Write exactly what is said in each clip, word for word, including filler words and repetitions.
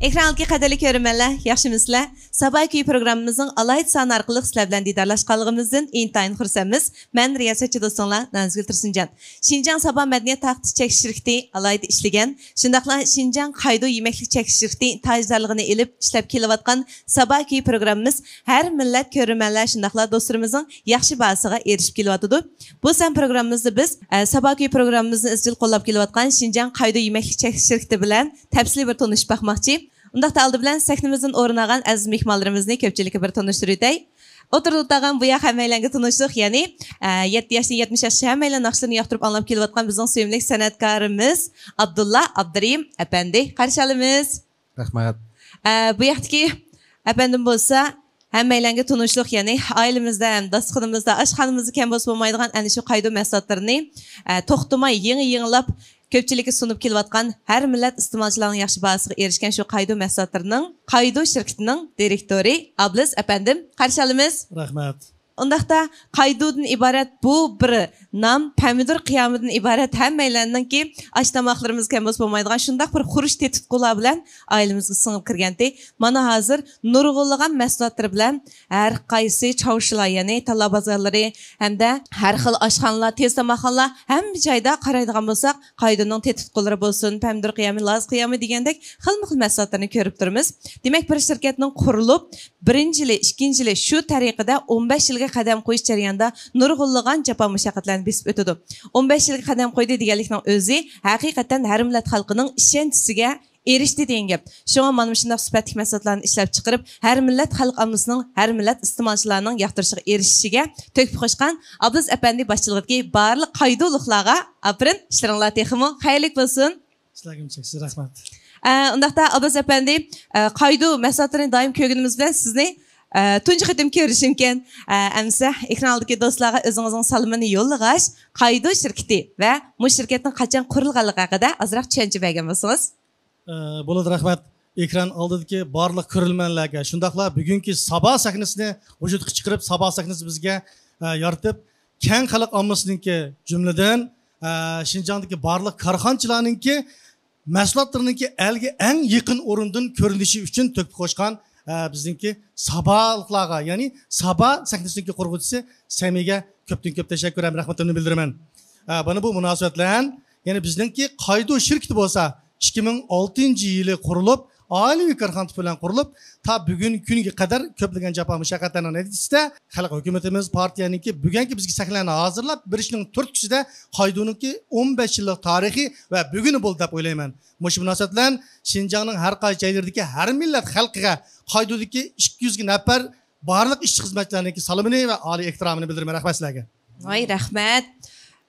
ئېكران ئالدىدىكى قەدىرلىك كۆرۈرمەنلەر، ياخشىمۇسىلەر؟ سابا كۈيى پروگراممىمىزنىڭ ئالاھىدە سانى ئارقىلىق سىلەر بىلەن دىدارلاشقانلىقىمىزدىن ئىنتايىن خۇرسەنمىز. مەن رىياسەتچى دوستۇڭلار نازگۈل تۇرسۇنجان. شىنجاڭ سابا مەدەنىيەت تارقىتىش چەكلىك شىركىتى ئالاھىدە ئىشلىگەن، شۇنداقلا شىنجاڭ قايدۇ يېمەكلىك چەكلىك شىركىتى تاجدارلىقىنى ئېلىپ ئىشلەپ كېلىۋاتقان سابا كۈيى پروگراممىمىز ھەر مىللەت كۆرۈرمەنلەر، شۇنداقلا دوستلىرىمىزنىڭ ياخشى باھاسىغا ئېرىشىپ كېلىۋاتىدۇ. بۇ سان پروگراممىمىزدا بىز، ئە، سابا كۈيى پروگراممىمىزنى ئىزچىل قوللاپ كېلىۋاتقان شىنجاڭ قايدۇ يېمەكلىك چەكلىك شىركىتى بىلەن تەپسىلىي بىر تونۇشۇپ باقماقچى. ئۇنداقتا ئالدى بىلەن سەھنىمىزدىن ئورۇن ئالغان ئەزىز مېھمانلىرىمىزنى كۆپچىلىككە بىر تونۇشتۇرۇۋېتەي. ئولتۇرۇپ ئولتۇرغان بۇ ياق ھەممەيلەنگە تونۇشلۇق، يەنى، ئە، يەتتە ياشتىن يەتمىش ياشقىچە ھەممەيلەن ناخشىلىرىنى ياقتۇرۇپ ئاڭلاپ كېلىۋاتقان بىزنىڭ سۆيۈملۈك سەنئەتكارىمىز ئابدۇللا ئابدۇرېھىم ئەپەندى قارشى ئالىمىز. رەھمەت. ئە، بۇ ياقتىكى ئەپەندىم بولسا ھەممەيلەنگە تونۇشلۇق، يەنى ئائىلىمىزدە ھەم داستىخىنىمىزدا، ئاشخانىمىزدا كەم بولسا بولمايدىغان ئەنە شۇ قايدۇ مەھسۇلاتلىرىنى، ئە، توختىماي يېڭى يېڭىلاپ كۆپچىلىككە سۇنۇپ كېلىۋاتقان، ھەر مىللەت ئىستېمالچىلارنىڭ ياخشى باھاسىغا ئېرىشكەن شۇ قايدۇ مەھسۇلاتلىرىنىڭ قايدۇ شىركىتىنىڭ دىرېكتورى ئابلىز ئەپەندىم قارشى ئالىمىز. رەھمەت. ئۇنداقتا قايدۇدىن ئىبارەت بۇ بىر نام، پەمىدۇر قىيامىدىن ئىبارەت ھەممەيلەننىڭكى ئاش تاماقلىرىمىز كەم بولسا بولمايدىغان شۇنداق بىر خۇرۇچ تېتىتقۇلار بىلەن ئائىلىمىزگە سىڭىپ كىرگەنتى. مانا ھازىر نۇرغۇنلىغان مەھسۇلاتلىرى بىلەن ھەر قايسى چاۋشىلار، يەنى تاللا بازارلىرى ھەمدە ھەر خىل ئاشخانىلار، تېز تاماقخانىلار، ھەممە جايدا قارايدىغان بولساق، قايدۇنىڭ تېتىتقۇلىرى بولسۇن، پەمىدۇر قىيامى، لاز قىيامى دېگەندەك خىلمۇ خىل مەھسۇلاتلىرىنى كۆرۈپ تۇرىمىز. دېمەك، بىر شىركەتنىڭ قۇرۇلۇپ، بىرىنچى يىلى، ئىككىنچى يىلى شۇ تەرىقىدە ئون بەش يىلغا قەدەم قويۇش جەريانىدا نۇرغۇنلىغان جاپا مۇشەققەتلەرنى بېسىپ ئۆتىدۇ. ئون بەش يىلغا قەدەم قويدى دېگەنلىكنىڭ ئۆزى ھەقىقەتەن ھەر مىللەت خەلقىنىڭ ئىشەنچىسىگە ئېرىشتى دېگەن گەپ. شۇڭا مانا مۇشۇنداق سۈپەتلىك مەھسۇلاتلارنى ئىشلەپ چىقىرىپ، ھەر مىللەت خەلق ئاممىسىنىڭ، ھەر مىللەت ئىستېمالچىلارنىڭ ياقتۇرۇشىغا ئېرىشىشىگە تۆھپە قوشقان ئابلىز ئەپەندى باشچىلىقىدىكى بارلىق قايدۇلۇقلارغا ئاپىرىن، ئىشلىرىڭلار تېخىمۇ خەيرلىك بولسۇن. سىلەرگىمۇ چەكسىز رەھمەت. ئە، ئۇنداقتا ئابلىز ئەپەندى، ئە، قايدۇ مەھسۇلاتلىرىنى دائىم كۆرگىنىمىز بىلەن سىزنى، ئە، تۇنجى قېتىم كۆرۈشۈمكەن. ئە، ئەمىسە ئېكران ئالدىدىكى دوستلارغا ئۆزىڭىزنىڭ سالىمىنى يوللىغاچ، قايدۇ شىركىتى ۋە مۇشۇ شىركەتنىڭ قاچان قۇرۇلغانلىقى ھەققىدە ئازراق چۈشەنچە بەرگەن بولسىڭىز. ئە، بولىدۇ، رەھمەت. ئېكران ئالدىدىكى بارلىق كۆرۈرمەنلەرگە، شۇنداقلا بۈگۈنكى سابا سەھنىسىنى ۋۇجۇدقا چىقىرىپ، سابا سەھنىسى بىزگە، ئە، يارىتىپ، كەڭ خەلق ئاممىسىنىڭكى، جۈملىدىن، ئە، شىنجاڭدىكى بارلىق كارخانىچىلارنىڭكى مەھسۇلاتلىرىنىڭكى ئەلگە ئەڭ يېقىن ئورۇندىن كۆرۈنۈشى ئۈچۈن تۆھپە قوشقان، ئە، بىزنىڭكى سابالىقلارغا، يەنى سابا سەھنىسىنىڭكى قۇرغۇچىسى سەمىگە كۆپتىن كۆپ تەشەككۈر ھەم رەھمىتىمنى بىلدۈرىمەن. ئە، مانا بۇ مۇناسىۋەت بىلەن، يەنى بىزنىڭكى قايدۇ شىركىتى بولسا ئىككى مىڭ ئالتىنچى يىلى قۇرۇلۇپ، ئائىلىۋى كارخانا تىپى بىلەن قۇرۇلۇپ، تا بۈگۈنكى كۈنگە قەدەر كۆپلىگەن جاپا مۇشەققەتلەرنىڭ نەتىجىسىدە خەلق ھۆكۈمىتىمىز، پارتىيەنىڭكى بۈگۈنكى بىزگە سەھنىلەرنى ھازىرلاپ بېرىشىنىڭ تۈرتكىسىدە قايدۇنىڭكى ئون بەش يىللىق تارىخى ۋە بۈگۈنى بولدى دەپ ئويلايمەن. مۇشۇ مۇناسىۋەت بىلەن شىنجاڭنىڭ ھەر قايسى جايلىرىدىكى ھەر مىللەت خەلقىگە قايدۇدىكى ئىككى يۈزگە نەپەر بارلىق ئىشچى خىزمەتچىلەرنىڭكى سالىمىنى ۋە ئالىي ئېھتىرامىنى بىلدۈرىمەن. رەھمەت سىلەرگە. ۋاي، رەھمەت.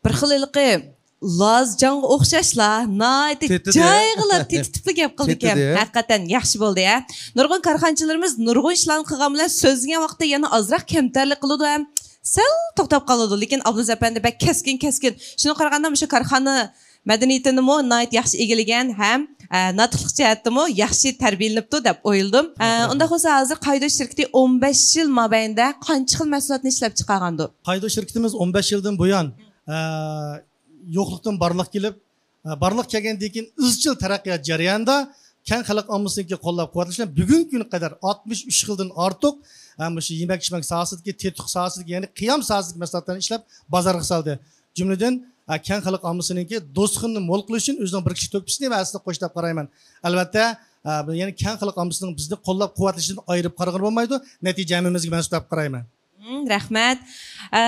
بىر خىل ھېلىقى لازجانغا ئوخشاشلا ناھايىتى تېتىدى. جايغىلا تېتىتىپلا گەپ قىلىدىكەن. تېتىدى. ھەقىقەتەن ياخشى بولدى، ھە. نۇرغۇن كارخانىچىلىرىمىز نۇرغۇن ئىشلارنى قىلغان بىلەن سۆزلىگەن ۋاقىتتا يەنە ئازراق كەمتەرلىك قىلىدۇ ھەم سەل توختاپ قالىدۇ. لېكىن ئابلىز ئەپەندى بەك كەسكىن، كەسكىن. شۇنىڭغا قارىغاندا مۇشۇ كارخانا مەدەنىيىتىنىمۇ ناھايىتى ياخشى ئىگىلىگەن ھەم، ئە، ناتىقلىق جەھەتتىمۇ ياخشى تەربىيەلىنىپتۇ دەپ ئويلىدىم. ئە، ئۇنداق بولسا ھازىر قايدۇ شىركىتى ئون بەش يىل مابەينىدە قانچە خىل مەھسۇلاتنى ئىشلەپ چىقارغاندۇ؟ قايدۇ شىركىتىمىز ئون بەش يىلدىن بۇيان، ئە، يوقلۇقتىن بارلىققا كېلىپ، ئە، بارلىققا كەلگەندىن كېيىن ئىزچىل تەرەققىيات جەريانىدا كەڭ خەلق ئاممىسىنىڭكى قوللاپ قۇۋۋەتلىشى بىلەن بۈگۈنكى كۈنگە قەدەر ئاتمىش ئۈچ خىلدىن ئارتۇق، ئە، مۇشۇ يېمەك ئىچمەك ساھەسىدىكى، تېتىتقۇ ساھەسىدىكى، يەنى قىيام ساھەسىدىكى مەھسۇلاتلارنى ئىشلەپ بازارغا سالدى. جۈملىدىن، ئە، كەڭ خەلق ئاممىسىنىڭكى دوستىخىنىنى مول قىلىش ئۈچۈن ئۆزىنىڭ بىر كىشىلىك تۆھپىسىنى ۋە ھەسسىسىنى قوشتى دەپ قارايمەن. ئەلۋەتتە، ئە، بۇ يەنى كەڭ خەلق ئاممىسىنىڭ بىزنى قوللاپ قۇۋۋەتلىشىدىن ئايرىپ قارىغىلى بولمايدۇ. نەتىجە ھەممىمىزگە مەنسۇپ دەپ قارايمەن. مم، رەھمەت. ئە،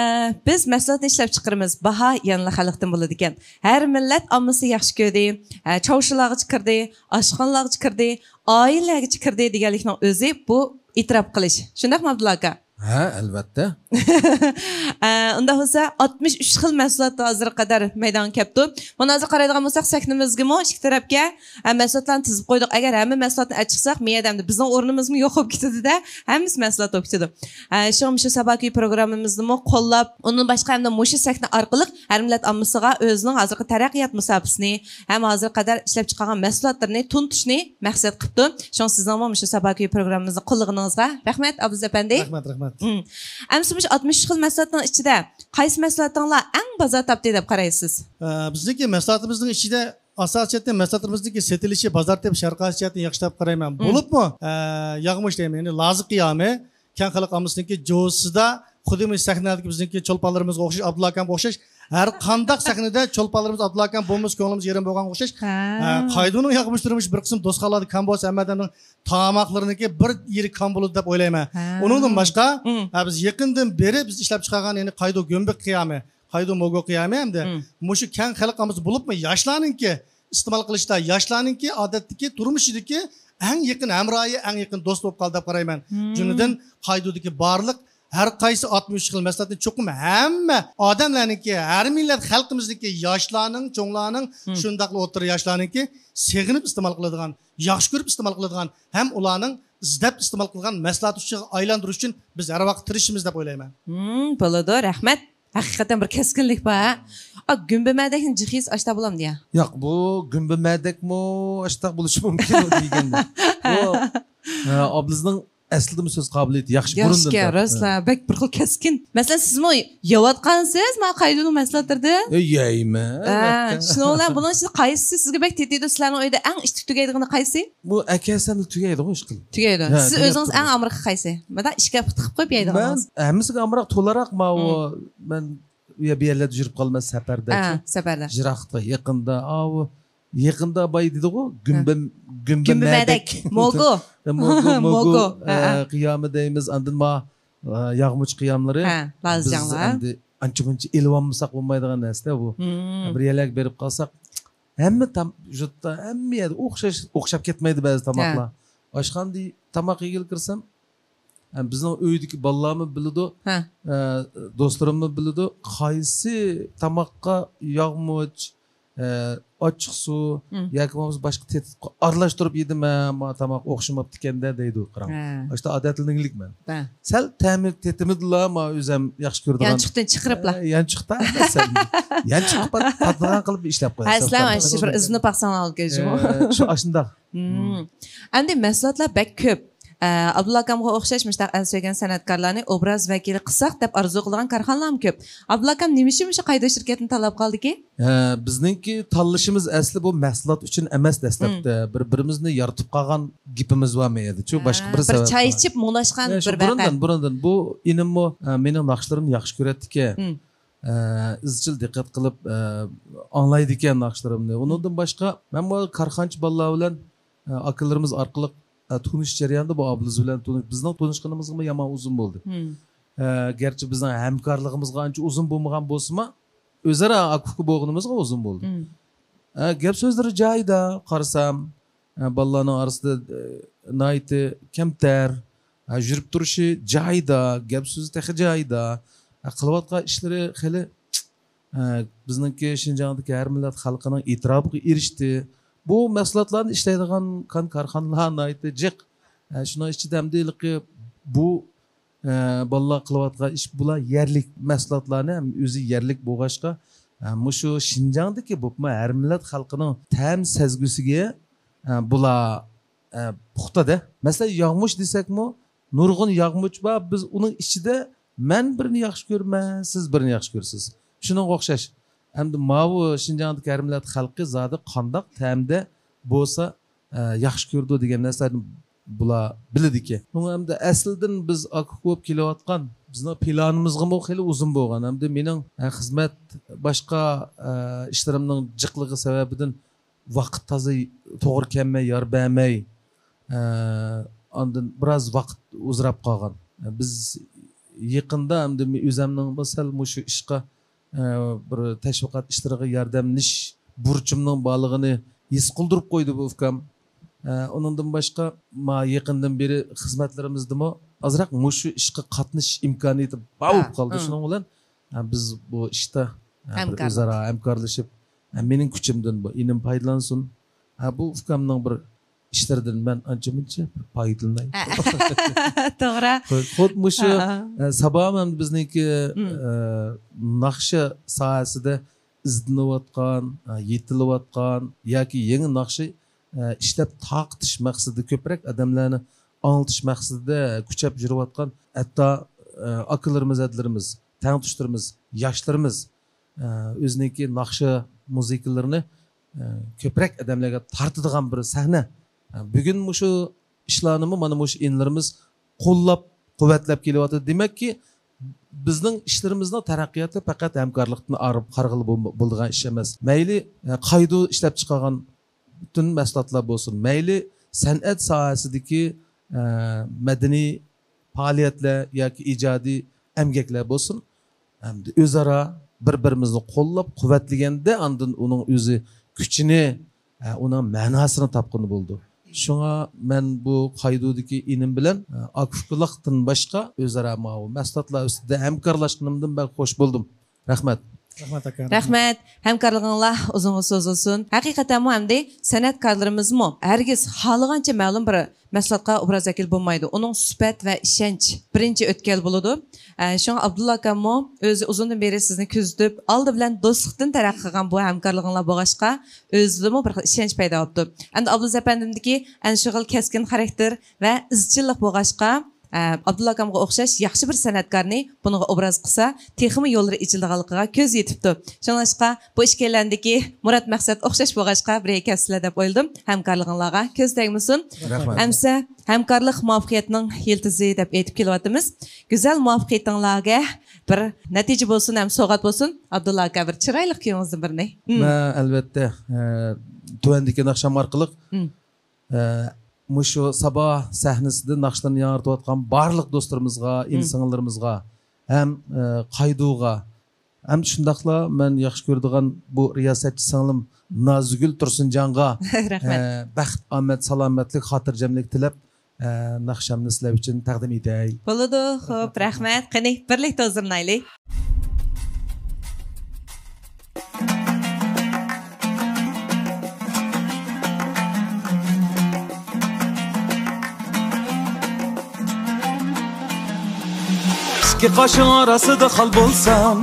بىز مەھسۇلاتنى ئىشلەپ چىقىرىمىز، باھا يەنىلا خەلقتىن بولىدىكەن. ھەر مىللەت ئاممىسى ياخشى كۆردى، ئە، چاۋشىلارغىچە كىردى، ئاشخانىلارغىچە كىردى، ئائىلىلەرگىچە كىردى دېگەنلىكنىڭ ئۆزى بۇ ئېتىراپ قىلىش. شۇنداقمۇ، ئابدۇللا ئاكا؟ ھە، ئەلۋەتتە. ئە، ئۇنداق بولسا، ئاتمىش ئۈچ خىل مەھسۇلات ھازىرغا قەدەر مەيدانغا كەپتۇ. مانا ھازىر قارايدىغان بولساق، سەھنىمىزگىمۇ ئىككى تەرەپكە، ئە، مەھسۇلاتلارنى تىزىپ قويدۇق. ئەگەر ھەممە مەھسۇلاتنى ئەچىقساق، مېيەدە ئەمدى بىزنىڭ ئورنىمىزمۇ يوق بولۇپ كېتىدۇ-دە، ھەممىسى مەھسۇلات بولۇپ كېتىدۇ. ئە، شۇڭا مۇشۇ سابا كۈيى پروگراممىمىزنىمۇ قوللاپ، ئۇنىڭدىن باشقا ئەمدى مۇشۇ سەھنە ئارقىلىق ھەر مىللەت ئاممىسىغا ئۆزىنىڭ ھازىرقى تەرەققىيات مۇساپىسىنى ھەم ھازىرغا قەدەر ئىشلەپ چىقارغان مەھسۇلاتلىرىنى تونۇتۇشنى مەقسەت قىپتۇ. شۇڭا سىزنىڭمۇ مۇشۇ سابا كۈيى پروگراممىمىزنى قوللىغىنىڭىزغا رەھمەت، ئابلىز ئەپەندى. رەھمەت، رەھمەت. مم. ئەمسە مۇشۇ ئاتمىش ئۈچ خىل مەھسۇلاتنىڭ ئىچىدە قايسى مەھسۇلاتىڭلار ئەڭ بازار تاپتى دەپ قارايسىز؟ ئە، بىزنىڭكى مەھسۇلاتىمىزنىڭ ئىچىدە ئاساسىي جەھەتتىن مەھسۇلاتلىرىمىزنىڭكى سېتىلىشى، بازار تېپىش ھەر قايسى جەھەتتىن ياخشى دەپ قارايمەن. مم. بولۇپمۇ، ئە، ياغمۇچ دەيمەن، يەنى لازا قىيامى، كەڭ خەلق ئاممىسىنىڭكى جوزىسىدا، خۇددى مۇشۇ سەھنىلەردىكى بىزنىڭكى چولپانلىرىمىزغا ئوخشاش، ئابدۇللا ئاكامغا ئوخشاش، ھەر قانداق سەھنىدە چولپانلىرىمىز ئابدۇللا ئاكام بولمىسا كۆڭلىمىز يېرىم بولغانغا ئوخشاش. ھە. ھە، قايدۇنىڭ ياغمۇچلىرىمۇ بىر قىسىم دوستخانىلاردا كەم بولسا، ھەممە ئادەمنىڭ تاماقلىرىنىڭكى بىر يېرى كام بولىدۇ دەپ ئويلايمەن. ھە. ئۇنىڭدىن باشقا، مم. ھە، بىز يېقىندىن بېرى بىز ئىشلەپ چىقارغان، يەنى قايدۇ گۈمبە قىيامى، قايدۇ موگو قىيامى ھەمدە مم. مۇشۇ كەڭ خەلق ئاممىسى بولۇپمۇ ياشلارنىڭكى ئىستېمال قىلىشتا، ياشلارنىڭكى ئادەتتىكى تۇرمۇشىدىكى ئەڭ يېقىن ھەمراھى، ئەڭ يېقىن دوستى بولۇپ قالدى دەپ قارايمەن. مم. جۈملىدىن قايدۇدىكى بارلىق ھەر قايسى ئاتمىش ئۈچ خىل مەھسۇلاتنى چوقۇم ھەممە ئادەملەرنىڭكى، ھەر مىللەت خەلقىمىزنىڭكى ياشلارنىڭ، چوڭلارنىڭ، مم. شۇنداقلا ئوتتۇرا ياشلارنىڭكى سېغىنىپ ئىستېمال قىلىدىغان، ياخشى كۆرۈپ ئىستېمال قىلىدىغان ھەم ئۇلارنىڭ ئىزدەپ ئىستېمال قىلىدىغان مەھسۇلات ئۈستىگە ئايلاندۇرۇش ئۈچۈن بىز ھەر ۋاقىت تىرىشىمىز دەپ ئويلايمەن. مم، بولىدۇ، رەھمەت. ھەقىقەتەن بىر كەسكىنلىك بار. ئا، گۈمبە مەدەكنى جىخىس ئاشتا بولامدۇ يا؟ ياق، بۇ گۈمبە مەدەكمۇ ئاشتاق بولۇشى مۇمكىن دېگەندە. بۇ، ئە، ئابلىزنىڭ ئەسلىدىمۇ سۆز قابىلىيىتى ياخشى، ياخشى بۇرۇندىن ئىكەن، تارتىپ. راستلا، بەك بىر خىل كەسكىن. مەسىلەن، سىزمۇ يەۋاتقانسىز، ما قايدۇنىڭ مەھسۇلاتلىرىدىن؟ ئە، يەيمەن، ھە، ئەلۋەتتە. شۇنىڭ بىلەن بۇنىڭ ئىچىدە قايسىسى سىزگە بەك تېتىيدۇ؟ سىلەرنىڭ ئۆيدە ئەڭ ئىتتىك تۈگەيدىغىنى قايسى؟ بۇ ئەكەلسەملا تۈگەيدىغۇ، ئىشقىلىپ. تۈگەيدۇ. ھە، سىز تۈگەپ ئۆزىڭىز تۇرىدۇ. ئەڭ ئامراق قايسى؟ مانا ئىشكەپكە تىقىپ قويۇپ يەيدىغىنىڭىز. مەن ھەممىسىگە ئامراق، تولىراق ماۋۇ. مم. مەن ئۇ يەر بۇ يەرلەردە يۈرۈپ قالىمەن سەپەردە. ھە، سەپەردە. يىراقتا، يېقىندا، ئاۋۇ يېقىندا باي دېدىغۇ، ھە. گۈمبە، گۈمبە گۈمبە مەدەك. مەدەك. موگو. ھە، موگو، موگو، موگو، ھە، ھە. قىيامى دەيمىز، ئاندىن ما، ئە، ياغمۇچ قىياملىرى. ھە، لازىجاڭلار. بىز ئەمدى ئانچە مۇنچە ئېلىۋالمىساق بولمايدىغان نەرسىلەر بۇ. مم. بىر يەرلەرگە بېرىپ قالساق، ھەممە تام-، يۇرتتا، ھەممە يەردە ئوخشاش، ئوخشاپ كەتمەيدۇ بەزى تاماقلار. ھە. ئاشخانىدا تاماق يېگىلى كىرسەم، ھە، بىزنىڭ ئۆيدىكى بالىلارمۇ بىلىدۇ، ھە. ئە، دوستلىرىممۇ بىلىدۇ، قايسى تاماققا ياغمۇچ، ئە، ئاچچىقسۇ مم. ياكى بولمىسا باشقا تېتىتقۇ ئارىلاشتۇرۇپ يېدىم، ھە، ما تاماق ئوخشىماپتىكەن-دە دەيدۇ، قاراڭ. ھە. ئاشتا ئادەتلىنىگلىك مەن. ھە. سەل تەمى تېتىمىدىلا ما ئۆزەم ياخشى كۆرىدىغان. يانچۇقتىن چىقىرىپلا. ئە، يانچۇقتا ئەمەس سەل. يانچۇققا پات-، پاتىدىغان قىلىپ ئىشلەپ قويىسەن. ھە، سىلەر مانا شۇ بىر ئىزدىنىپ باقساڭلار ئالكەشمۇ. ئە، شۇ ئاشۇنداق. مم. ئەمدى مەھسۇلاتلار بەك كۆپ. ئە، ئابدۇللا ئاكامغا ئوخشاش مۇشۇنداق ئەل سۆيگەن سەنئەتكارلارنى ئوبراز ۋەكىلى قىلساق دەپ ئارزۇ قىلغان كارخانىلارمۇ كۆپ. ئابدۇللا ئاكام نېمە ئۈچۈن مۇشۇ قايدۇ شىركەتنى تاللاپ قالدىكى؟ ھە، بىزنىڭكى تاللىشىمىز ئەسلى بۇ مەھسۇلات ئۈچۈن ئەمەس دەسلەپتە. مم. بىر-، بىرىمىزنى يارىتىپ قالغان گېپىمىز بارمۇ ئەدى؟ شۇ ھە، باشقا بىر بىر سەۋەب چاي بار. ئىچىپ مۇڭلاشقان ھە، شۇ بىر ۋەقە. بۇرۇندىن، بۇرۇندىن. بۇ ئىنىممۇ، ھە، مېنىڭ ناخشىلىرىمنى ياخشى كۆرەتتىكەن. مم. ئە، ئىزچىل دىققەت قىلىپ، ئە، ئاڭلايدىكەن ناخشىلىرىمنى. ئۇنىڭدىن باشقا، مەن بۇ كارخانىچى بالىلار بىلەن، ئە، ئاكىلىرىمىز ئارقىلىق، ئە، تونۇشۇش جەريانىدا بۇ ئابلىز بىلەن تونۇش-، بىزنىڭ تونۇشقىنىمىزغىمۇ يامان ئۇزۇن بولدى. مم. ئە، گەرچە بىزنىڭ ھەمكارلىقىمىزغا ئانچە ئۇزۇن بولمىغان بولسىمۇ، ئۆزئارا ئاكا-ئۇكا بولغىنىمىزغا ئۇزۇن بولدى. مم. ئە، گەپ سۆزلىرى جايىدا، قارىسام، ئە، بالىلارنىڭ ئارىسىدا، ئە، ناھايىتى كەمتەر، ئە، يۈرۈپ تۇرۇشى جايىدا، گەپ سۆزى تېخى جايىدا، ئە، قىلىۋاتقان ئىشلىرى خېلى، ئە، بىزنىڭكى شىنجاڭدىكى ھەر مىللەت خەلقىنىڭ ئېتىراپىغا ئېرىشتى. بۇ مەھسۇلاتلارنى ئىشلەيدىغان كان-، كارخانىلار ناھايىتى جىق. ئە، شۇنىڭ ئىچىدە ئەمدى ھېلىقى بۇ ئە، بالىلار قىلىۋاتقان ئىش، بۇلار يەرلىك مەھسۇلاتلارنى ھەم ئۆزى يەرلىك بولغاچقا، ئە، مۇشۇ شىنجاڭدىكى بولۇپمۇ ھەر مىللەت خەلقىنىڭ تەم سەزگۈسىگە، ئە، بۇلار، ئە، پۇختىدە. مەسىلەن، ياغمۇچ دېسەكمۇ، نۇرغۇن ياغمۇچ بار. بىز ئۇنىڭ ئىچىدە مەن بىرنى ياخشى كۆرىمەن، سىز بىرنى ياخشى كۆرىسىز. شۇنىڭغا ئوخشاش. ئەمدى ماۋۇ شىنجاڭدىكى ھەر مىللەت خەلقى زادى قانداق تەمدە بولسا، ئە، ياخشى كۆرىدۇ دېگەن نەرسىلەرنى بۇلار بىلىدىكەن. شۇڭا ئەمدى ئەسلىدىن بىز ئاكا-ئۇكا بولۇپ كېلىۋاتقان، بىزنىڭ پىلانىمىزغىمۇ خېلى ئۇزۇن بولغان. ئەمدى مېنىڭ، ئە، خىزمەت، باشقا، ئە، ئىشلىرىمنىڭ جىقلىقى سەۋەبىدىن ۋاقىت تازا توغرا كەلمەي، يار بەرمەي، ئە، ئاندىن بىراز ۋاقىت ئۇزىراپ قالغان. ئە، بىز يېقىندا ئەمدى مې-، ئۆزەمنىڭمۇ سەل مۇشۇ ئىشقا ئە، بىر تەشۋىقات ئىشلىرىغا ياردەملىشىش بۇرچۇمنىڭ بارلىقىنى ھېس قىلدۇرۇپ قويدى بۇ ئۇكام. ئە، ئۇنىڭدىن باشقا، ما يېقىندىن بېرى خىزمەتلىرىمىزدىمۇ ئازراق مۇشۇ ئىشقا قاتنىشىش ئىمكانىيىتى بار ھە، بولۇپ قالدى. ھە. شۇنىڭ بىلەن، ئە، بىز بۇ ئىشتا، ئە، بىر ھەمكارلىق. ئۆزئارا ھەمكارلىشىپ، ئە، مېنىڭ كۈچۈمدىن بۇ ئىنىم پايدىلانسۇن. ئە، بۇ ئۇكامنىڭ بىر ئىشلىرىدىن مەن ئانچە مۇنچە بىر پايدىلىناي. توغرا. خۇد، خۇد مۇشۇ، ھە، ھە. ئە، سابا ھەم بىزنىڭكى، مم. ئە، ناخشا ساھەسىدە ئىزدىنىۋاتقان، ئە، يېتىلىۋاتقان ياكى يېڭى ناخشا، ئە، ئىشلەپ تارقىتىش مەقسىتىدە كۆپرەك ئادەملەرنى ئاڭلىتىش مەقسىتىدە كۈچەپ يۈرۈۋاتقان ھەتتا، ئە، ئاكىلىرىمىز، ھەدىلىرىمىز، تەڭتۇشلىرىمىز، ياشلىرىمىز، ئە، ئۆزىنىڭكى ناخشا مۇزىكىلىرىنى ئە، كۆپرەك ئادەملەرگە تارتىدىغان بىر سەھنە. ئە، بۈگۈن مۇشۇ ئىشلارنىمۇ مانا مۇشۇ ئىنىلىرىمىز قوللاپ، قۇۋۋەتلەپ كېلىۋاتىدۇ. دېمەككى، بىزنىڭ ئىشلىرىمىزنىڭ تەرەققىياتى پەقەت ھەمكارلىقتىن ئايرىپ قارىغىلى بولما-، بولىدىغان ئىش ئەمەس. مەيلى، ئە، قايدۇ ئىشلەپچىقارغان پۈتۈن مەھسۇلاتلار بولسۇن، مەيلى سەنئەت ساھەسىدىكى، ئە، مەدەنىي پائالىيەتلەر ياكى ئىجادىي ئەمگەكلەر بولسۇن، ئەمدى ئۆزئارا بىر-بىرىمىزنى قوللاپ، قۇۋۋەتلىگەندە، ئاندىن ئۇنىڭ ئۆزى كۈچىنى، ئە، ئۇنىڭ مەناسىنى تاپقىلى بولىدۇ. شۇڭا مەن بۇ قايدۇدىكى ئىنىم بىلەن، ئە، ئاكا-ئۇكىلىقتىن باشقا ئۆزئارا ماۋۇ مەھسۇلاتلار ئۈستىدە ھەمكارلاشقىنىمدىن بەك خوش بولدۇم. رەھمەت. رەھمەت، ئاكا. رەھمەت. ھەمكارلىقىڭلار ئۇزۇنغا سوزۇلسۇن. ھەقىقەتەنمۇ ئەمدى سەنئەتكارلىرىمىزمۇ ھەرگىز خالىغانچە مەلۇم بىر مەھسۇلاتقا ئوبراز ۋەكىل بولمايدۇ. ئۇنىڭ سۈپەت ۋە ئىشەنچ بىرىنچى ئۆتكەل بولىدۇ. ئە، شۇڭا ئابدۇللا ئاكاممۇ ئۆزى ئۇزۇندىن بېرى سىزنى كۆزىتىپ، ئالدى بىلەن دوستلۇقتىن تەرەققىي قىلغان بۇ ھەمكارلىقىڭلار بولغاچقا، ئۆزىدىمۇ بىر خىل ئىشەنچ پەيدا بوپتۇ. ئەمدى ئابدۇللا ئەپەندىمدىكى ئەنە شۇ خىل كەسكىن خاراكتېر ۋە ئىزچىللىق بولغاچقا، ئە، ئابدۇللا ئاكامغا ئوخشاش ياخشى بىر سەنئەتكارنى بۇنىڭغا ئوبراز قىلسا، تېخىمۇ يوللىرى ئېچىلىدىغانلىقىغا كۆز يېتىپتۇ. شۇڭلاشقا، بۇ ئىككىيلەندىكى مۇرات مەقسەت ئوخشاش بولغاچقا، بىرگە كەلسىلەر دەپ ئويلىدىم. ھەمكارلىقىڭلارغا كۆز تەگمىسۇن. رەھمەت. ئەمسە ھەمكارلىق مۇۋەپپەقىيەتنىڭ يىلتىزى دەپ ئېيتىپ كېلىۋاتىمىز. گۈزەل مۇۋەپپەقىيىتىڭلارگە بىر نەتىجە بولسۇن ھەم سوۋغات بولسۇن. ئابدۇللا ئاكا، بىر چىرايلىق كۈيىڭىزدىن بىرنى. مم. مەن ئەلۋەتتە، ئە، تۆۋەندىكى ناخشام ئارقىلىق، مم. ئە، مۇشۇ سابا سەھنىسىدە ناخشىلىرىنى ياڭرىتىۋاتقان بارلىق دوستلىرىمىزغا، مم. ئىنى-سىڭىللىرىمىزغا ھەم، ئە، قايدۇغا، ھەم شۇنداقلا مەن ياخشى كۆرىدىغان بۇ رىياسەتچى سىڭلىم نازگۈل تۇرسۇنجانغا، رەھمەت. ئە، بەخت، ئامەت، سالامەتلىك، خاتىرجەملىك تىلەپ، ئە، ناخشامنى سىلەر ئۈچۈن تەقدىم ئېتەي. بولىدۇ، خوپ، رەھمەت. قېنى، بىرلىكتە ھۇزۇرلىنايلى. ئىككى قاشنىڭ ئارىسىدا خال بولسام،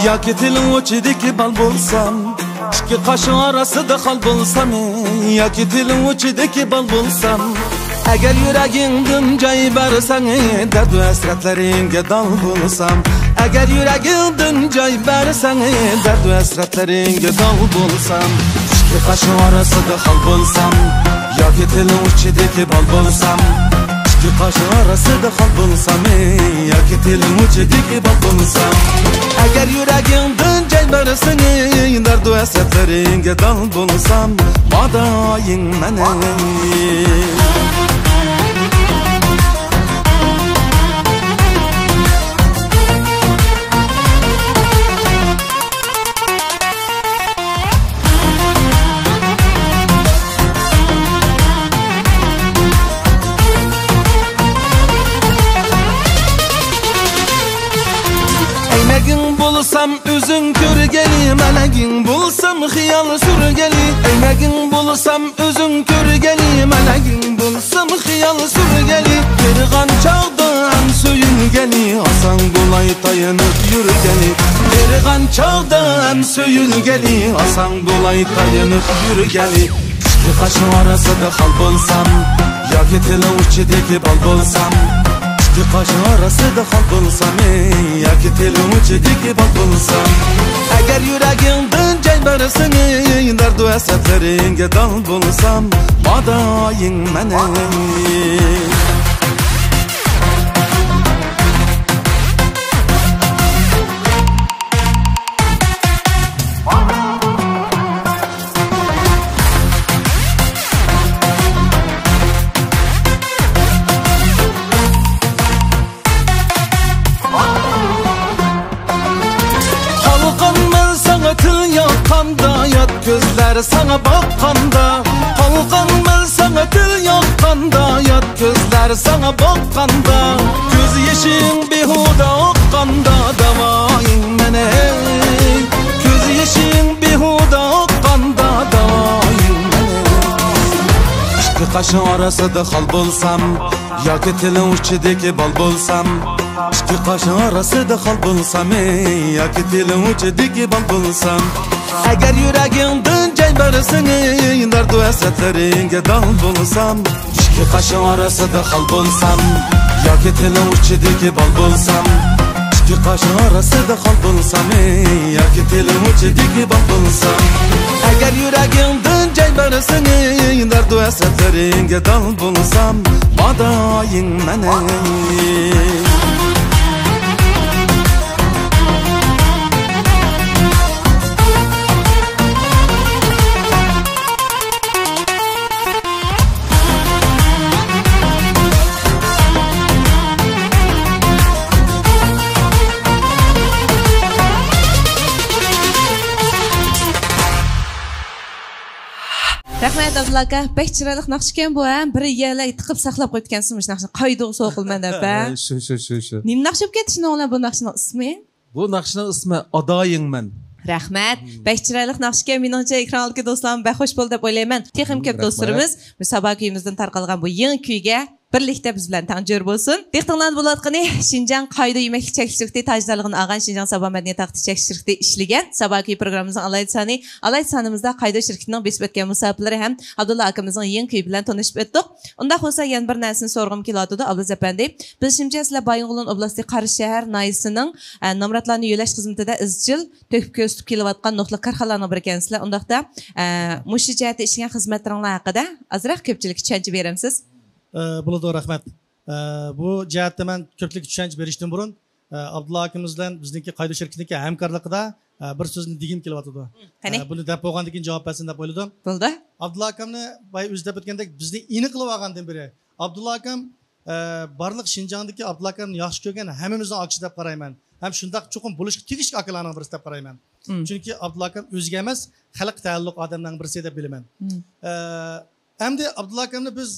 ياكى تىلىڭ ئۇچىدىكى بال بولسام، ئىككى قاشنىڭ ئارىسىدا خال بولسام، ياكى تىلىڭ ئۇچىدىكى بال بولسام، ئەگەر يۈرىكىڭدىن جاي بەرسەڭ، دەرد ھەسرەتلىرىڭگە دال بولسام، ئەگەر يۈرىكىڭدىن جاي بەرسەڭ، دەرد ھەسرەتلىرىڭگە دال بولسام، ئىككى قاشنىڭ ئارىسىدا خال بولسام، ياكى تىلىڭ ئۇچىدىكى بال بولسام، ئىككى قاشنىڭ ئارىسىدا خال بولسام، ياكى تىلىڭ ئۇچىدىكى بال بولسام، ئەگەر يۈرىكىڭدىن جاي بەرسەڭ، دەرد ھەسرەتلىرىڭگە دال بولسام، مادايىڭ مەن. ئەينەگىڭ بولسام ئۆزۈڭ كۆرگىلى، مەلەگىڭ بولسام خىيال سۈرگىلى. ئەينەگىڭ بولسام ئۆزۈڭ كۆرگىلى، مەلەگىڭ بولسام خىيال سۈرگىلى. قېرىغان چاغدا ھەم سۆيۈلگىلى، ئاسان بولاي تايىنىپ يۈرگىلى. قېرىغان چاغدا ھەم سۆيۈلگىلى، ئاسان بولاي تايىنىپ يۈرگىلى. ئىككى قاشنىڭ ئارىسىدا خال بولسام، ياكى تىلىڭ ئۇچىدىكى بال بولسام، ئىككى قاشنىڭ ئارىسىدا خال بولسام، ياكى تىلىڭ ئۇچىدىكى بال بولسام، ئەگەر يۈرىكىڭدىن جاي بەرسەڭ، دەرد ھەسرەتلىرىڭگە دال بولسام، مادايىڭ مەن. قالغانمەن ساڭا تىل ياققاندا، يات كۆزلەر ساڭا باققاندا. قالغانمەن ساڭا تىل ياققاندا، يات كۆزلەر ساڭا باققاندا. كۆز يېشىڭ بىھۇدە ئاققاندا، داۋايىڭ مەن ھەي. كۆز يېشىڭ بىھۇدە ئاققاندا، داۋايىڭ مەن ھەي. ئىككى قاشنىڭ ئارىسىدا خال بولسام، ياكى تىلىڭ ئۇچىدىكى بال بولسام، ئىككى قاشنىڭ ئارىسىدا خال بولسام، ياكى تىلىڭ ئۇچىدىكى بال بولسام، ئەگەر يۈرىكىڭدىن جاي بەرسەڭ، دەرد ھەسرەتلىرىڭگە دال بولسام، ئىككى قاشنىڭ ئارىسىدا خال بولسام، ياكى تىلىڭ ئۇچىدىكى بال بولسام، قاش ئارىسىدا خال بولسام، ياكى تىلىم ئۇچىدىكى بال بولسام، ئەگەر يۈرىكىڭدىن جاي بەرسەڭ، دەردۇ ھەسرەتلىرىڭگە دال بولسام، مادايىڭ مەن. رەھمەت، ئابدۇللا ئاكا. بەك چىرايلىق ناخشىكەن بۇ، ھە؟ بىر يەرلەرگە تىقىپ ساقلاپ قويۇپتىكەنسىز مۇشۇ ناخشىنى. قايدىغا سوقۇلىمەن دەپ، ھە؟ شۇ، شۇ، شۇ، شۇ. نېمە ناخشا بولۇپ كەتتى شۇنىڭ بىلەن بۇ ناخشىنىڭ ئىسمى؟ بۇ ناخشىنىڭ ئىسمى ئادايىڭمەن. رەھمەت. بەك چىرايلىق ناخشىكەن، مېنىڭچە ئېكران ئالدىدىكى دوستلارمۇ بەك خوش بولدى دەپ ئويلايمەن. تېخىمۇ كۆپ دوستلىرىمىز مۇسابىقە كۈيىمىزدىن تارقالغان بۇ يېڭى كۈيگە بىرلىكتە بىز بىلەن تەڭ جۆر بولسۇن. دىققىتىڭلاردا بولۇۋاتقىنى شىنجاڭ قايدۇ يېمەكلىك چەكلىك شىركىتى تاجدارلىقىنى ئالغان شىنجاڭ ساپا مەدەنىيەت تارقىتىش چەكلىك شىركىتى ئىشلىگەن ساپا كۈي پروگراممىمىزنىڭ ئالاھىدە سانى. ئالاھىدە سانىمىزدا قايدۇ شىركىتىنىڭ بېسىپ ئۆتكەن مۇساپىلىرى ھەم ئابدۇللا ئاكىمىزنىڭ يېڭى كۈيى بىلەن تونۇشۇپ ئۆتتۇق. ئۇنداق بولسا يەنە بىر نەرسىنى سورىغۇم كېلىۋاتىدۇ، ئابلىز ئەپەندى. بىلىشىمچە، سىلەر بايىنغولىن ئوبلاستى قاراشەھەر ناھىيىسىنىڭ، ئە، نامراتلارنى يۆلەش خىزمىتىدە ئىزچىل تۆھپە كۆرسىتىپ كېلىۋاتقان نۇقتىلىق كارخانىلارنىڭ بىرى ئىكەنسىلەر. ئۇنداقتا، ئە، مۇشۇ جەھەتتە ئىشلىگەن خىزمەتلىرىڭلار ھەققىدە ئازراق كۆپچىلىككە چۈشەنچە بېرەمسىز؟ ئە، بولىدۇ، رەھمەت. ئە، بۇ جەھەتتە مەن كۆپچىلىككە چۈشەنچە بېرىشتىن بۇرۇن، ئە، ئابدۇللا ئاكىمىز بىلەن بىزنىڭكى قايدۇ شىركىتىنىڭكى ھەمكارلىقىدا، ئە، بىر سۆزنى دېگۈم كېلىۋاتىدۇ. قېنى؟ ئە، بۇنى دەپ بولغاندىن كېيىن جاۋاب بەرسۇن دەپ ئويلىدىم. بولدى. ئابدۇللا ئاكامنى بايا ئۆزى دەپ ئۆتكەندەك، بىزنى ئېنىق قىلىۋالغاندىن بېرى، ئابدۇللا ئاكام، ئە، بارلىق شىنجاڭدىكى ئابدۇللا ئاكامنى ياخشى كۆرگەن ھەممىمىزنىڭ ئاكىسى دەپ قارايمەن. ھەم شۇنداق چوقۇم بولۇشقا تېگىشلىك ئاكىلارنىڭ بىرسى دەپ قارايمەن. مم. چۈنكى ئابدۇللا ئاكام ئۆزىگە ئەمەس، خەلققە تەئەللۇق ئادەملەرنىڭ بىرسى دەپ بىلىمەن. مم. ئە، ئەمدى ئابدۇللا ئاكامنى بىز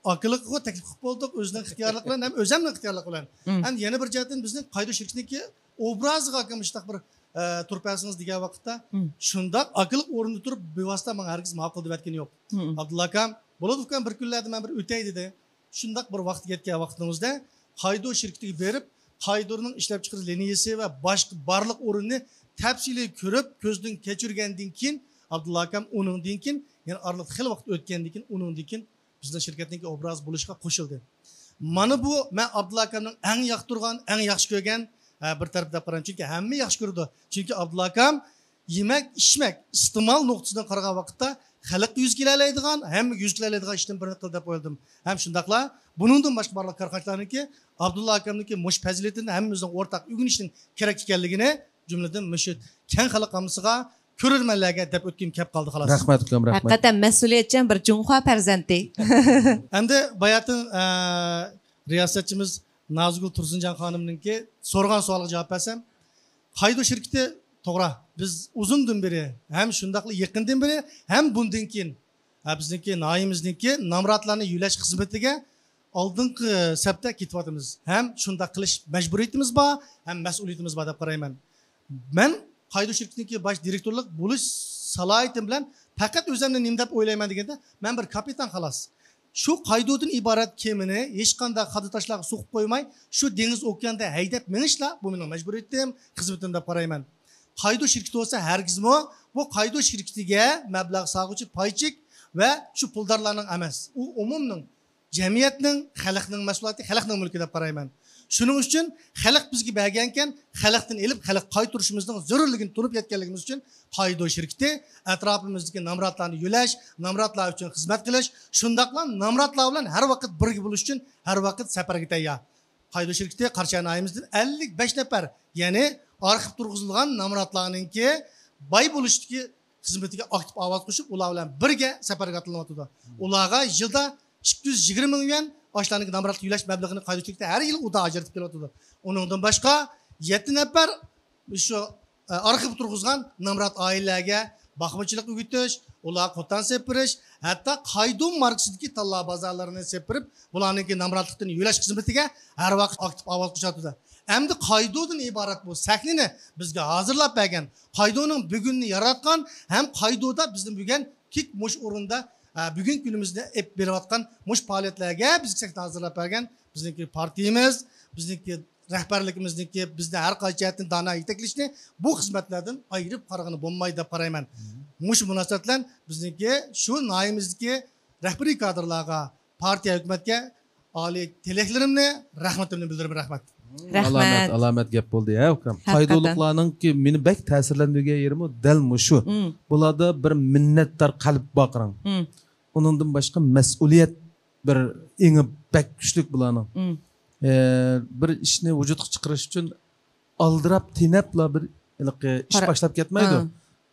ئاكىلىققا تەكلىپ قىلىپ بولدۇق، ئۆزىنىڭ ئىختىيارلىقى بىلەن ھەم ئۆزەمنىڭ ئىختىيارلىقى بىلەن. مم. ئەمدى يەنە بىر جەھەتتىن بىزنىڭ قايدۇ شىركىتىنىڭكى ئوبرازىغا ئاكام مۇشۇنداق بىر، ئە، تۇرۇپ بەرسىڭىز دېگەن ۋاقىتتا، مم، شۇنداق ئاكىلىق ئورنىدا تۇرۇپ بىۋاسىتە ماڭا ھەرگىز ماقۇل دېۋەتكىنى يوق. مم. ئابدۇللا ئاكام، بولىدۇ ئۇكام، بىر كۈنلەردە مەن بىر ئۆتەي دېدى. شۇنداق بىر ۋاقىت يەتكەن ۋاقتىمىزدا قايدۇ شىركىتىگە بېرىپ، قايدۇنىڭ ئىشلەپچىقىرىش لىنىيىسى ۋە باشقا بارلىق ئورۇننى تەپسىلىي كۆرۈپ، كۆزدىن كەچۈرگەندىن كېيىن، ئابدۇللا ئاكام ئۇنىڭدىن كېيىن، يەنى ئارىلىقتا خېلى ۋاقىت ئۆتكەندىن كېيىن، ئۇنىڭدىن كېيىن بىزنىڭ شىركەتنىڭكى ئوبرازى بولۇشقا قوشۇلدى. مانا بۇ مەن ئابدۇللا ئاكامنىڭ ئەڭ ياقتۇرغان، ئەڭ ياخشى كۆرگەن، ھە، بىر تەرەپ دەپ قارايمەن. چۈنكى ھەممە ياخشى كۆرىدۇ. چۈنكى ئابدۇللا ئاكام يېمەك، ئىچمەك، ئىستېمال نۇقتىسىدىن قارىغان ۋاقىتتا خەلققە يۈز كېلەلەيدىغان، ھەممىگە يۈز كېلەلەيدىغان ئىشتىن بىرنى قىل دەپ ئويلىدىم. ھەم شۇنداقلا بۇنىڭدىن باشقا بارلىق كارخانىچىلارنىڭكى ئابدۇللا ئاكامنىڭكى مۇشۇ پەزىلىتىنى ھەممىمىزنىڭ ئورتاق ئۆگىنىشنىڭ كېرەك ئىكەنلىكىنى جۈملىدىن مۇشۇ كەڭ خەلق ئاممىسىغا، كۆرۈرمەنلەرگە دەپ ئۆتكۈم كەپ قالدى، خالاس. رەھمەت، ئۇكام، رەھمەت. ھەقىقەتەن مەسئۇلىيەتچان بىر جۇڭخۇا پەرزەنتى. ئەمدى باياتىن، ئە، رىياسەتچىمىز نازىگۈل تۇرسۇنجان خانىمنىڭكى سورىغان سوئالىغا جاۋاب بەرسەم، قايدۇ شىركىتى، توغرا، بىز ئۇزۇندىن بېرى، ھەم شۇنداقلا يېقىندىن بېرى، ھەم بۇندىن كېيىن، ھە، بىزنىڭكى ناھىيەمىزنىڭكى نامراتلارنى يۆلەش خىزمىتىگە ئالدىنقى سەپتە كېتىۋاتىمىز. ھەم شۇنداق قىلىش مەجبۇرىيىتىمىز بار، ھەم مەسئۇلىيىتىمىز بار دەپ قارايمەن. مەن قايدۇ شىركىتىنىڭكى باش دىرېكتورلۇق بولۇش سالاھىيىتىم بىلەن پەقەت ئۆزۈمنى نېمە دەپ ئويلايمەن دېگەندە، مەن بىر كاپىتان، خالاس. شۇ قايدۇدىن ئىبارەت كېمىنى ھېچقانداق خادا تاشلارغا سوقۇپ قويماي، شۇ دېڭىز ئوكياندا ھەيدەپ مېڭىشلا، بۇ مېنىڭ مەجبۇرىيىتىم، خىزمىتىم دەپ قارايمەن. قايدۇ شىركىتى بولسا ھەرگىزمۇ بۇ قايدۇ شىركىتىگە مەبلەغ سالغۇچى پايچىك ۋە شۇ پۇلدارلارنىڭ ئەمەس. ئۇ ئومۇمنىڭ، جەمئىيەتنىڭ، خەلقنىڭ مەھسۇلاتى، خەلقنىڭ مۈلكى دەپ قارايمەن. شۇنىڭ ئۈچۈن خەلق بىزگە بەرگەنكەن، خەلقتىن ئېلىپ، خەلققە قايتۇرۇشىمىزنىڭ زۆرۈرلۈكىنى تونۇپ يەتكەنلىكىمىز ئۈچۈن قايدۇ شىركىتى ئەتراپىمىزدىكى نامراتلارنى يۆلەش، نامراتلار ئۈچۈن خىزمەت قىلىش، شۇنداقلا نامراتلار بىلەن ھەر ۋاقىت بىرگە بولۇش ئۈچۈن ھەر ۋاقىت سەپەرگە تەييار. قايدۇ شىركىتى قاراشەھەر ناھىيەمىزدىن ئەللىك بەش نەپەر، يەنى ئارخىپ تۇرغۇزۇلغان نامراتلارنىڭكى باي بولۇشتىكى خىزمىتىگە ئاكتىپ ئاۋاز قوشۇپ، ئۇلار بىلەن بىرگە سەپەرگە ئاتلىنىۋاتىدۇ. ئۇلارغا يىلدا ئىككى يۈز يىگىرمە مىڭ يۈەن ئاشۇلارنىڭكى نامراتلىق يۆلەش مەبلىغىنى قايدۇ شىركىتى ھەر يىلى ئۇدا ئاجرىتىپ كېلىۋاتىدۇ. ئۇنىڭدىن باشقا، يەتتە نەپەر شۇ، ئە، ئارخىپ تۇرغۇزغان نامرات ئائىلىلەرگە باقمىچىلىق ئۆگىتىش، ئۇلارغا قوتان سېپىرىش، ھەتتا قايدۇ ماركىسىدىكى تاللا بازارلىرىنى سېپىرىپ، بۇلارنىڭكى نامراتلىقتىن يۆلەش خىزمىتىگە ھەر ۋاقىت ئاكتىپ ئاۋاز قوشۇۋاتىدۇ. ئەمدى قايدۇدىن ئىبارەت بۇ سەھنىنى بىزگە ھازىرلاپ بەرگەن، قايدۇنىڭ بۈگۈنىنى ياراتقان ھەم قايدۇدا بىزنى بۈگۈن تىك مۇشۇ ئورۇندا، ئە، بۈگۈنكى كۈنىمىزنى ئېلىپ بېرىۋاتقان مۇشۇ پائالىيەتلەرگە بىزگە سەھنە ھازىرلاپ بەرگەن بىزنىڭكى پارتىيىمىز، بىزنىڭكى رەھبەرلىكىمىزنىڭكى بىزنى ھەر قايسى جەھەتتىن دانا يېتەكلىشىنى بۇ خىزمەتلەردىن ئايرىپ قارىغىلى بولمايدۇ دەپ قارايمەن. مۇشۇ مۇناسىۋەت بىلەن بىزنىڭكى شۇ ناھىيەمىزدىكى رەھبىرىي كادىرلارغا، پارتىيە، ھۆكۈمەتكە ئالىي تىلەكلىرىمنى، رەھمىتىمنى بىلدۈرىمەن. رەھمەت. رەھمەت. ئالامەت، ئالامەت گەپ بولدى ھە ئۇكام. ھەقىقەتەن. قايدۇلۇقلارنىڭكى مېنى بەك تەسىرلەندۈرگەن يېرىمۇ دەل مۇشۇ. مم. بۇلاردا بىر مىننەتدار قەلب بار قاراڭ. مم. ئۇنىڭدىن باشقا مەسئۇلىيەت بىر ئېڭى بەك كۈچلۈك بۇلارنىڭ. مم. ئە، بىر ئىشنى ۋۇجۇدقا چىقىرىش ئۈچۈن ئالدىراپ تېنەپلا بىر ھېلىقى ئىش باشلاپ كەتمەيدۇ.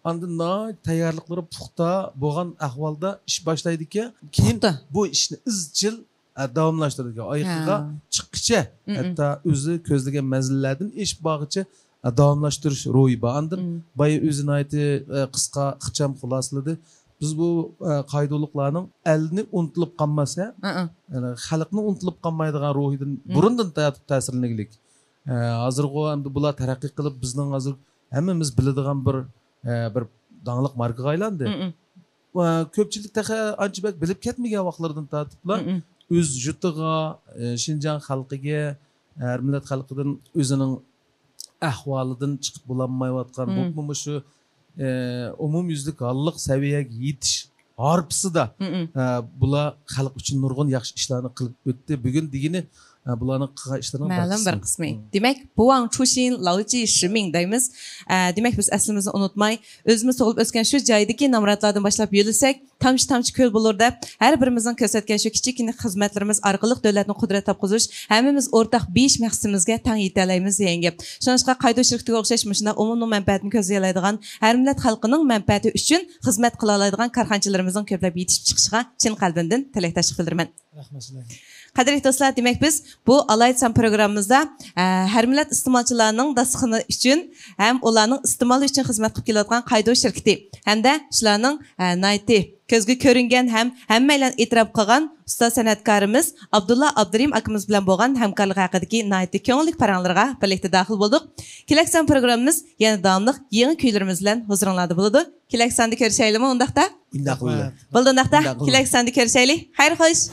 ئاندىن ناھايىتى تەييارلىقلىرى پۇختا بولغان ئەھۋالدا ئىش باشلايدىكەن. كېيىن بۇ ئىشنى ئىزچىل، ئە، داۋاملاشتۇرىدىكەن. ئايىغىغا چىققىچە، ھەتتا ئۆزى كۆزلىگەن مەنزىللەردىن ئېشىپ بارغىچە، ئە، داۋاملاشتۇرۇش روھى بار. ئاندىن بايا ئۆزى ناھايىتى، ئە، قىسقا، ئىخچام خۇلاسىلىدى. بىز بۇ، ئە، قايدۇلۇقلارنىڭ ئەلنى ئۇنتۇلۇپ قالماس، ھە؟ يەنى خەلقنى ئۇنتۇلۇپ قالمايدىغان روھىدىن بۇرۇندىن تارتىپ تەسىرلىنگلىك. ئە، ھازىرغۇ ئەمدى بۇلار تەرەققىي قىلىپ، بىزنىڭ ھازىر ھەممىمىز بىلىدىغان بىر، ئە، بىر داڭلىق ماركىغا ئايلاندى. ئە، كۆپچىلىك تېخى ئانچە بەك بىلىپ كەتمىگەن ۋاقىتلىرىدىن تارتىپلا ئۆز يۇرتىغا، ئە، شىنجاڭ خەلقىگە، ھەر مىللەت خەلقىدىن ئۆزىنىڭ ئەھۋالىدىن چىقىپ بولالمايۋاتقان، بولۇپمۇ مۇشۇ، ئە، ئومۇميۈزلۈك ھاللىق سەۋىيەگە يېتىش ھارپىسىدا، ئە، بۇلار خەلق ئۈچۈن نۇرغۇن ياخشى ئىشلارنى قىلىپ ئۆتتى. بۈگۈن دېگىنى، ئە، بۇلارنىڭ قىلغان ئىشلىرىنىڭ مەلۇم بىر قىسمى. دېمەك، بۇاڭ چۇشىن، لاۋچى شىمىڭ دەيمىز. ئە، دېمەك، بىز ئەسلىمىزنى ئۇنتۇماي، ئۆزىمىز تۇغۇلۇپ ئۆسكەن شۇ جايدىكى نامراتلاردىن باشلاپ يۆلىسەك، تامچە-تامچە كۆل بولۇر دەپ، ھەر بىرىمىزنىڭ كۆرسەتكەن شۇ كىچىككىنە خىزمەتلىرىمىز ئارقىلىق دۆلەتنى قۇدرەت تاپقۇزۇش، ھەممىمىز ئورتاق بېيىش مەقسىتىمىزگە تەڭ يېتەلەيمىز دېگەن گەپ. شۇڭلاشقا قايدۇ شىركىتىگە ئوخشاش مۇشۇنداق ئومۇمنىڭ مەنپەئەتىنى كۆزلىيەلەيدىغان، ھەر مىللەت خەلقىنىڭ مەنپەئەتى ئۈچۈن خىزمەت قىلالايدىغان كارخانىچىلىرىمىزنىڭ كۆپلەپ يېتىشىپ چىقىشىغا چىن قەلبىمدىن تىلەكداشلىق بىلدۈرىمەن. رەھمەت سىلەرگە. قەدىرلىك دوستلار، دېمەك، بىز بۇ ئالاھىدە سان پروگراممىمىزدا، ئە، ھەر مىللەت ئىستېمالچىلارنىڭ داستىخىنى ئۈچۈن ھەم ئۇلارنىڭ ئىستېمالى ئۈچۈن خىزمەت قىلىپ كېلىۋاتقان قايدۇ شىركىتى ھەمدە شۇلارنىڭ، ئە، ناھايىتى كۆزگە كۆرۈنگەن ھەم ھەممەيلەن ئېتىراپ قىلغان ئۇستاز سەنئەتكارىمىز ئابدۇللا ئابدۇرېھىم ئاكىمىز بىلەن بولغان ھەمكارلىقى ھەققىدىكى ناھايىتى كۆڭۈللۈك پاراڭلىرىغا بىرلىكتە داخىل بولدۇق. كېلەك سان پروگراممىمىز يەنە داۋاملىق يېڭى كۈيلىرىمىز بىلەن ھۇزۇرۇڭلاردا بولىدۇ. كېلەك ساندا كۆرۈشەيلىمۇ ئۇنداقتا؟ ئۇنداق بولىدۇ. بولدى ئۇنداقتا. ئۇنداق بولىدۇ. كېلەك ساندا كۆرۈشەيلى. خەير خوش.